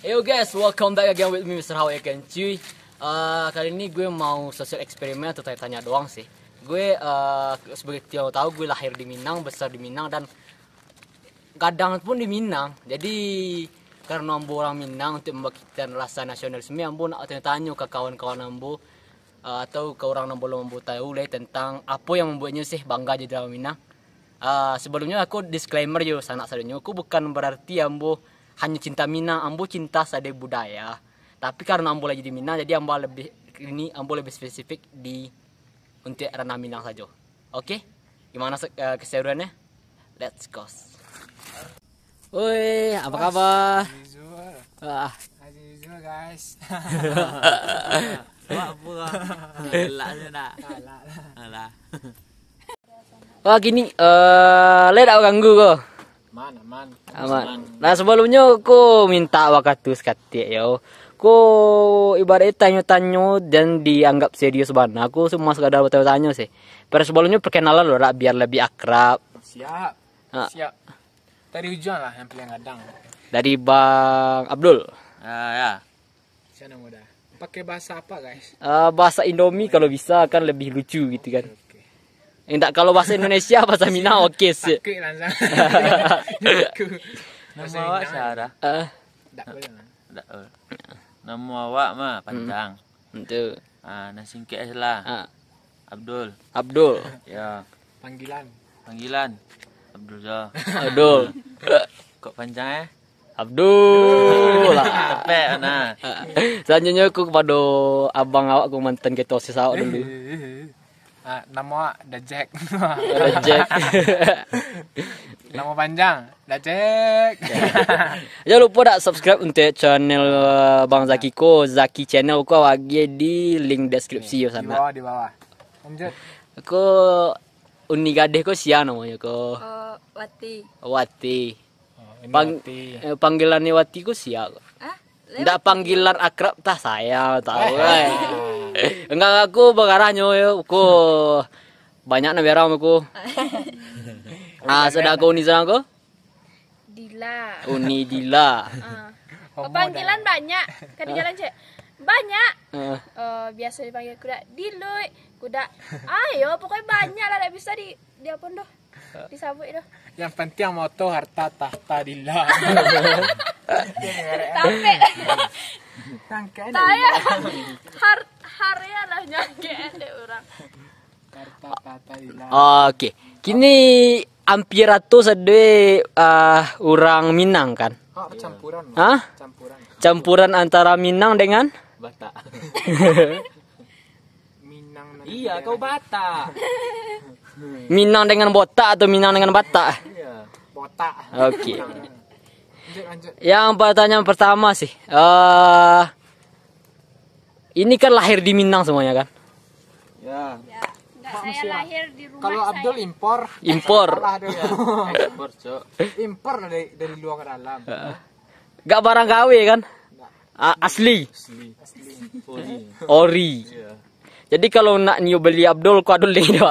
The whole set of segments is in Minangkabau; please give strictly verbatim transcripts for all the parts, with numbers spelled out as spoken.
Yo guys, welcome back again with me, Mister Hawai Again, cuy. Eh, kali ini gue mau social experiment atau tanya-tanya doang sih. Gue, eh, seperti yang lo tahu, gue lahir di Minang, besar di Minang, dan gadang pun di Minang. Jadi, karena ambo orang Minang, untuk membangkitkan rasa nasionalisme, ambo nak tanyo-tanyo ka kawan-kawan ambo, eh, atau ka urang nan balum ambo tahu lai tentang apo yang mambueknyo sih bangga jadi urang Minang. Eh, sebelumnyo aku disclaimer jo sanak sadonyo, aku bukan berarti ambo hanyo cinta Minang, ambo cinta sadai budaya. Tapi karena ambo lagi di Minang, jadi ambo lebih, ini ambo lebih spesifik di, untuk ranah Minang sajo. Oke? Gimana se-, eh, keseruannya? Let's go. Oi, apa kabar? As usual. Wah. As usual, guys. Awak apa? Elak je nak. Alah. Alah. Wah, gini, eh, lai dak ganggu ko? Aman, aman. Aman. Nah, sebelumnyo ko minta wakatu saketek yo. Ko ibaratnyo tanyo-tanyo dan dianggap serius bana. Ko cuma sekadar batanyo-tanyo sih. Pero sebelumnyo perkenalan lo dak, biar lebih akrab. Siap. Ha. Siap. Dari ujuang lah yang paling gadang. Dari Bang Abdul. Ah, ya. Siapa nama dah? Pakai bahasa apa, guys? Eh, bahasa Indomie kalau bisa kan lebih lucu gitu kan. Oke. Enggak, kalau bahasa Indonesia, bahasa Minang oke sih. Sakit langsung. Aku. Nama awak siapa? Eh, Tak boleh lah. Dak, eh. Nama awak mah panjang. Itu. Ah, nan singkek se lah. Ah. Abdul. Abdul. Ya. Panggilan. Panggilan. Abdul jo. Abdul. Kok panjang eh? Abdul. Tepek nah. Selanjutnya aku kepada abang awak, aku mantan ketua OSIS awak dulu. Ah, nama awak Dajek. Dajek. Nama panjang Dajek. Jangan lupa dak subscribe untuk channel, eh, Bang Zaki ko, Zaki Channel ko, bagi di link deskripsi yo Di sana. Bawah, di bawah. Lanjut. Ko Uni Gadih ko sia namonyo ko? Eh, Wati. Wati. Oh, ini Pang-, Wati. Eh, panggilan ni Wati ko sia ko? Ah? Ndak panggilan akrab tah sayang, tahu kan. Enggak, aku bagarahnyo yo, ko banyak na berang aku. Ah, sudah aku Uni sana ko? Dila. Uni Dila. Ah. Panggilan banyak. Kan di jalan cek. Banyak. Ah. Eh, biasa dipanggil kuda Diluik, kuda. Ayo, pokoknya banyak lah, tak bisa di, di apa doh. Disabuik doh. Yang penting moto harta tahta Dila. Tapek. Tangkai. Saya har-, hari lah nyangkek dek orang. Harta tahta Dila. Oke. Kini ampia rato sadoi, ah, urang Minang kan? Oh, campuran. Hah? Campuran. Campuran antara Minang dengan Batak. Minang nan Iya, kau Batak. Minang dengan botak atau Minang dengan Batak? Iya. Botak. Oke. Lanjut, lanjut. Yang pertanyaan pertama sih, eh, ini kan lahir di Minang semuanya kan? Ya. Ya, enggak, saya lahir di rumah. Kalau Abdul saya. Impor. Impor. Salah dia. Ekspor, Cok. Impor dari, dari luar ke dalam. Heeh. Gak barang gawe kan? Enggak. A-, asli. Asli. Ori. Ori. Iya. Jadi kalau nak nio beli Abdul, ko ado link tu.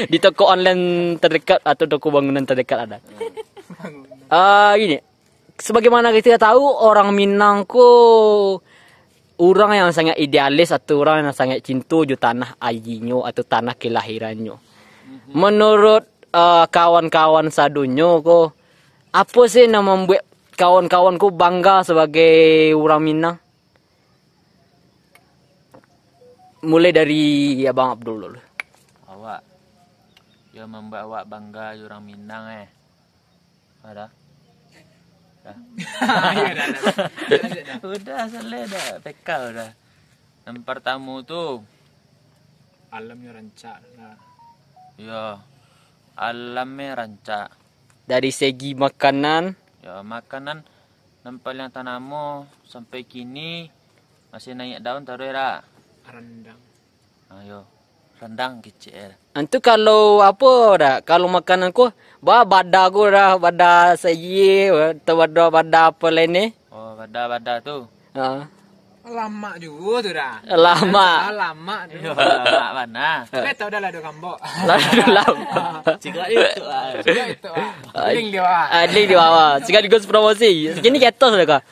Di toko online terdekat atau toko bangunan terdekat ada. Ah, gini. Sebagaimana kita tahu, orang Minang ko urang yang sangat idealis atau urang yang sangat cinto jo tanah aianyo atau tanah kelahirannyo. Menurut, eh, kawan-kawan sadonyo ko, apo sih nan mambuek kawan-kawan ko bangga sabagai urang Minang? Mulai dari Abang Abdul dulu. Awak. Yo mambuek awak bangga jo urang Minang, eh. Ada? Dah. Iya, dah, dah. Lanjut, dah. Udah, selesai dah. P K udah. Yang pertama tu. Alamnya rancak lah. Yo. Alamnya rancak. Dari segi makanan? Ya, makanan nan paling tanamo sampai kini masih naiak daun taruih dak? Rendang. Ayo, rendang kecek eh. Antu kalau apo dak? Kalau makanan ko, ba-, bada ko dah, bada sayie, atau bada, bada apo lain ni? Oh, bada-bada tu. Ha. Lamak juo tu dah. Lamak. Ah, lamak tu. Iyo, lamak bana. Tapi tak ado lah do gambok. Lalu lamak. Cigak itu ah. Cigak itu ah. Link dia ah. Ah, link di bawah. Sekaligus promosi. Kini ketos lah kau.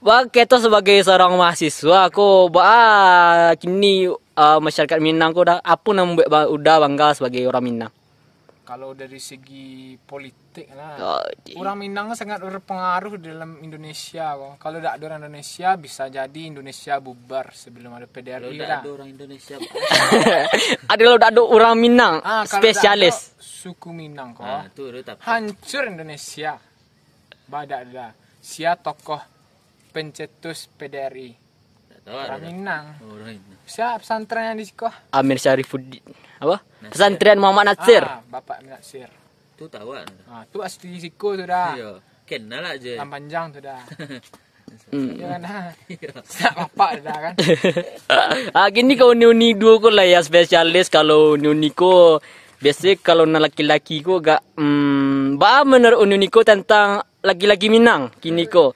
Bah, ketos sebagai seorang mahasiswa, kau bah, kini ah, masyarakat Minang ko dah, apo nan buek ba-, Uda bangga sebagai urang Minang? Kalau dari segi politik lah, oh, di- urang Minang sangat berpengaruh dalam Indonesia ko. Kalau dak ada orang Indonesia, bisa jadi Indonesia bubar sebelum ada P D R I. Kalau dak dah ada orang Indonesia, Pak. Ado lo dak ado urang Minang, ah, kalau dak spesialis. Ada suku Minang ko, ah, tu, tu tapi hancur Indonesia. Badak dah. Sia tokoh pencetus P D R I? Tak tahu. Orang Minang. Oh, orang Minang. Sia pesantren yang di siko? Amir Syarifuddin. Apa? Nasir. Pesantren Muhammad Nasir. Ah, Bapak Nasir. Tu tahu kan? Ah, tu asli siko tu dah. Iyo. Kenal aja. Lam panjang tu dah. Hmm. Iyo kan dah. Iyo. Sak bapak tu dah kan. Ah, kini kau uni-uni duo ko lah ya spesialis. Kalau uni-uni ko, biasa kalau nan laki-laki ko agak, hmm, ba menurut uni-uni ko tentang laki-laki Minang kini ko?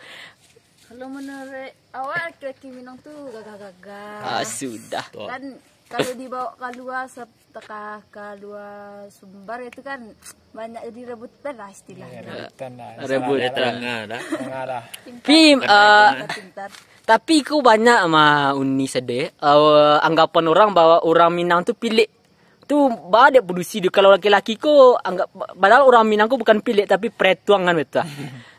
Kalau menurut awak, laki-laki Minang tu gagah-gagah. Ah, sudah. Kan kalau dibawa kalua, setelah kalua Sumbar itu kan banyak jadi rebutan lah istilahnya. Ya, rebutan lah. Rebut. Salah. Tengah dah. Tengah dah. Pintar. Pi, ah, pintar. Tapi ko banyak mah uni sadeh, ah, anggapan orang bahwa orang Minang tu pilek. Tu ba dek padusi tu, kalau laki-laki ko anggap, padahal urang Minang ko bukan pilek, tapi pretuangan betul.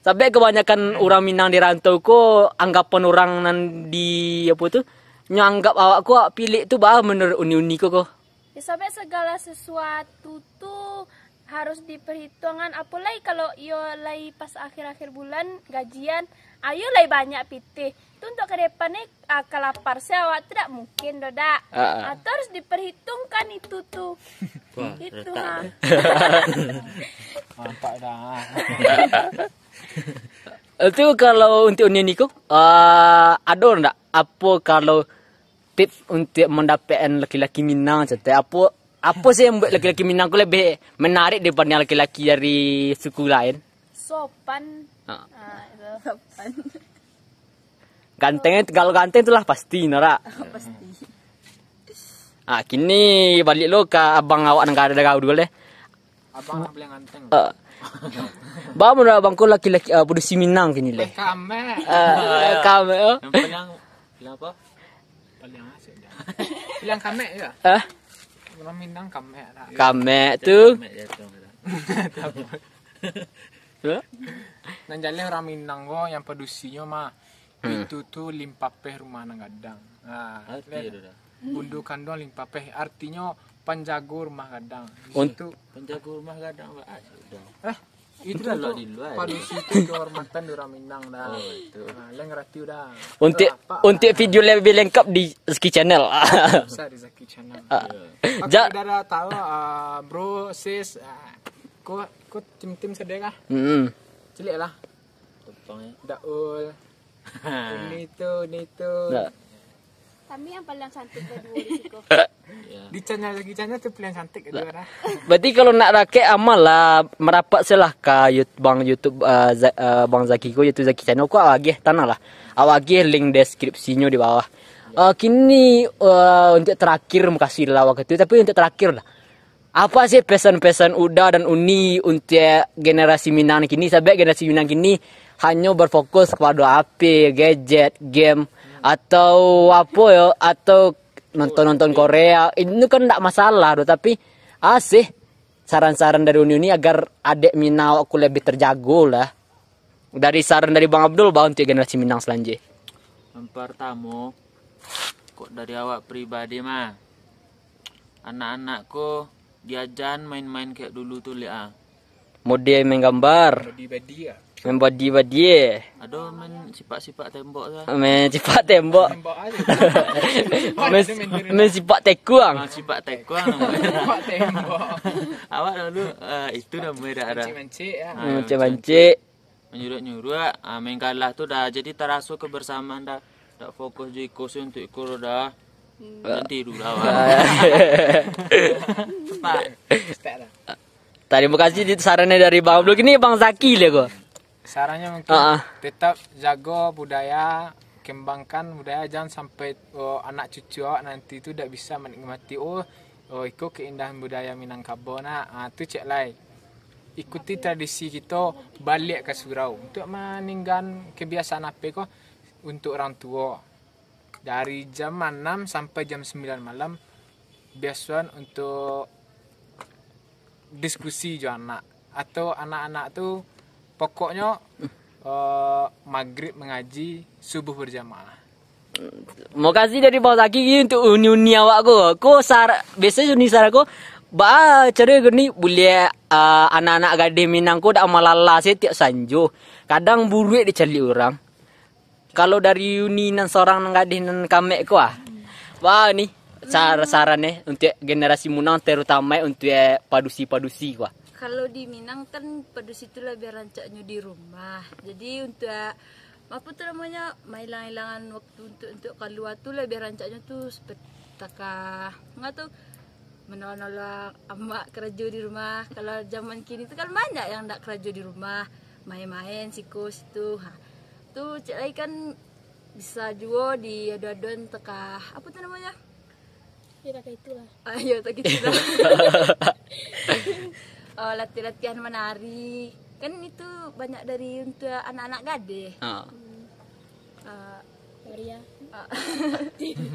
Sampai kebanyakan urang Minang di rantau ko, anggapan urang nan di, apo tu, nyo anggap awak ko pilek tu ba menurut uni-uni ko, ko. Ya, sampai segala sesuatu tu harus diperhitungkan, apolai kalau iyo lai pas akhir-akhir bulan gajian, ayo lai banyak pitih. Tu untuk ke depan ni, ah, kalapar se awak tu dak mungkin doh, dak? Ah, ah. Ah, tu harus diperhitungkan itu tu. Wah, itu, retak ha. Nampak dah. Itu kalau untuk uni-uni ko, ah, ado ndak? Apo kalau tips untuk mendapatkan laki-laki Minang, contoh? Apo, apo sih yang buat laki-laki Minang ko lebih menarik daripada laki-laki dari suku lain? Sopan. Ha. Ah, itu sopan. Ganteng, kalau ganteng tu lah pasti, Nora. Pasti. Ah, kini balik lo ka abang awak nan ka ado dulu deh. Abang yang paling ganteng. Eh. Ba, menurut abang ko laki-laki, eh, padusi Minang kini leh? Kamek. Eh, kamek, eh. Yang paling, paling apa? Paling asik dah. Paling kamek ya? Eh? Orang Minang kamek lah. Kamek tu. Kamek dia tu. Hah? Nan jaleh urang Minang ko yang padusinyo mah, hmm, itu tu limpapeh rumah nan gadang. Nah, arti itu dah. Bundu kanduang limpapeh, artinyo panjago rumah gadang. Di situ panjago rumah gadang, Pak. Ah, sudah. Eh, itu lah tu, di luar. Padusi tu kehormatan di urang Minang dah. Oh, itu. Nah, leng rati udah. Untuk, apa, untuk video lebih lengkap di Zaki Channel. Bisa di Zaki Channel. Ah. Iya. Aku ja- udah ada tahu, ah, bro, sis, ah, ko, ko tim-tim sadeh kah? Mm-mm. Cilik lah. Tepang ya. Daul. Ini tu, ini tu. Nah. Kami yang paling cantik berdua di situ. Iya. Di channel lagi channel tu paling cantik kedua dah. Berarti kalau nak rakek amal lah, merapat selah ka Yout-, Bang YouTube, eh, Za-, eh, Bang Zaki ko, yaitu Zaki Channel ko, awak agih tanah lah. Awak agih link deskripsinyo di bawah. Eh, kini, eh, untuk terakhir, makasih lah waktu tu, tapi untuk terakhir lah. Apa sih pesan-pesan Uda dan Uni untuk generasi Minang kini? Sabab generasi Minang kini hanyo berfokus kepada H P, gadget, game, atau apo yo, atau nonton-nonton Korea. Itu kan ndak masalah doh, tapi asih saran-saran dari Uni-Uni agar adek Minang awak ko lebih terjago lah. Dari saran dari Bang Abdul, bah, untuk generasi Minang selanjutnya. Yang pertamo, kok dari awak pribadi mah, anak-anak ko diajan main-main kayak dulu tu liak ah. Mode main gambar. Body-body ah. Main body-body. Ado main sipak-sipak tembok tu ah. Main sipak tembok. Tembok aja. Main, main sipak tekuang. Ah, sipak tekuang. Sipak tembok. Awak dulu, ah, itu dah mulai dah ada. Mancik-mancik ah. Ah, mancik-mancik. Manyuruak-nyuruak, ah, main galah tu dah jadi taraso kebersamaan dah. Dak fokus jo iko se untuak iko dah. Hmm. Nanti dulu lah, wah. Cepat. Tarimo kasih di sarannya dari Bang Abdul. Kini Bang Zaki lah ko. Sarannya mungkin, ah, ah, tetap jago budaya, K kembangkan budaya, jangan sampai, oh, anak cucu awak nanti tu dak bisa menikmati, oh, oh, iko keindahan budaya Minangkabau nak. Ah, tu cek lai. Ikuti tradisi kito baliak ka surau. Untuk maninggan kebiasaan ape ko untuk orang tuo. Dari jam anam sampai jam sambilan malam, biasoan untuk diskusi jo anak. Atau anak-anak tu pokoknyo, eh, magrib mangaji, subuh berjamaah. Makasih dari Bang Zaki ni untuk uni-uni awak ko. Ko sar-, biasonyo uni sar ko, ba caro ko ni buliah, ah, anak-anak gadih Minang ko dak malala se tiap sanjo. Kadang buruak dicaliak urang. Kalau dari uni nan sorang nan gadih nan kamek ko ah. Ba ni sar-, saran eh untuk generasi Minang, terutama untuk eh padusi-padusi ko ah. Kalau di Minang kan padusi tu labiah rancaknyo di rumah. Jadi untuk apo tu namonyo, mailang-ilangan waktu untuk, untuk kalua tu labiah rancaknyo tu seperti takah, nga tu, menolong-nolong amak karajo di rumah. Kalau zaman kini tu kan banyak yang ndak karajo di rumah, main-main siko situ. Ha. Tu cek lai kan bisa juo di adu-aduan takah, apo tu namonyo? Ya, takah itulah. Ah, ya, takah itulah. Oh, latihan-latihan manari. Kan itu banyak dari untuk anak-anak gadih. Ha. Ah, Maria. Ah.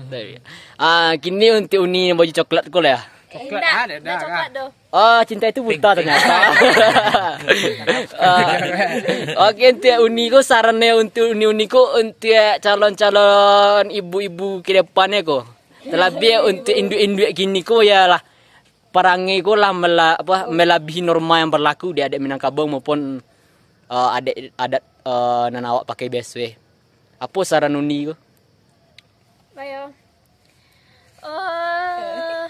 Dari. Ah, kini untuk uni baju coklat ko lah. Coklat. Eh, indak, ada indak dah, coklat doh. Oh, cinta itu buta ternyata. Ah, oke, untuk uni ko sarannya untuk uni-uni ko untuk calon-calon ibu-ibu ke depannya ko. Terlebih untuk induak-induak kini ko ialah parangai ko lah mela-, apa, melabihi norma yang berlaku di adat Minangkabau maupun, eh, adat, adat, eh, nan awak pakai biaso eh. Apo saran uni ko? Bayo. Oh.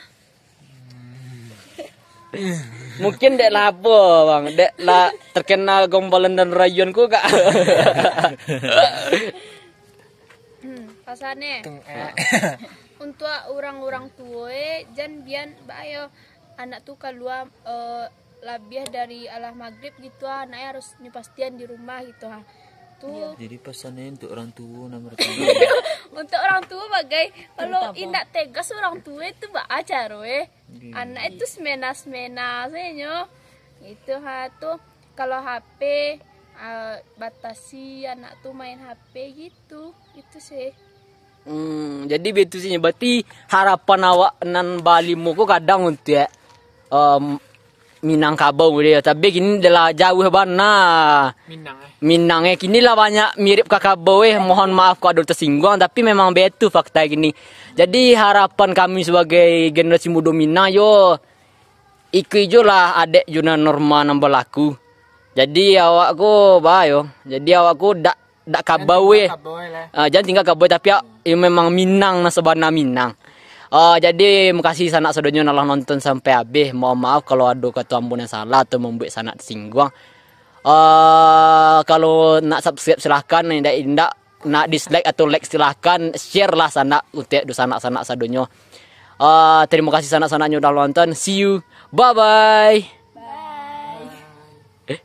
Mungkin dek lah apo, Bang? Dek lah terkenal gombalan dan rayuan ko kak? Hmm, pasane. Tung, eh. Untuak urang-urang tuo e, jan bian baayo anak tu kalua, eh, labiah dari alah magrib gitu ah, anak e harus nyo pastian di rumah gitu ha. Tu. Iya. Jadi pasannya untuk orang tua nomor tiga. Untuk orang tua bagai, kalau terutama indak tegas orang tua tu baa caro eh. Iya. Anak itu semena-semena sajo. Gitu ha tu. Kalau H P, ah, batasi anak tu main H P gitu. Itu sih. Hmm, jadi betu sih. Berarti harapan awak nan balimo ko kadang untuk, em, Minangkabau dia. Tapi kini dah lah jauh bana. Minang, eh. Minang, eh. Kini lah banyak mirip ka Kabau, eh. Mohon maaf kalau ada tersinggung, tapi memang betu fakta kini. Jadi harapan kami sebagai generasi muda Minang, yo, ikuik jo lah adat jo nan norma nan balaku. Jadi awak ko baa yo. Jadi awak ko dak, dak Kabau eh. Jan tinggal Kabau eh lah. Ah, jan tinggal Kabau eh, tapi awak, yo memang Minang nan sabana Minang. Ah, jadi makasih sanak sadonyo nan lah nonton sampai abih. Mohon maaf kalau ado kato ambo nan salah atau mambuek sanak tersinggung. Ah, kalau nak subscribe silahkan, indak, indak nak dislike atau like silahkan, share lah sanak untuak dunsanak-sanak sadonyo. Ah, terima kasih sanak-sanaknyo udah nonton. See you. Bye bye. Bye. Eh?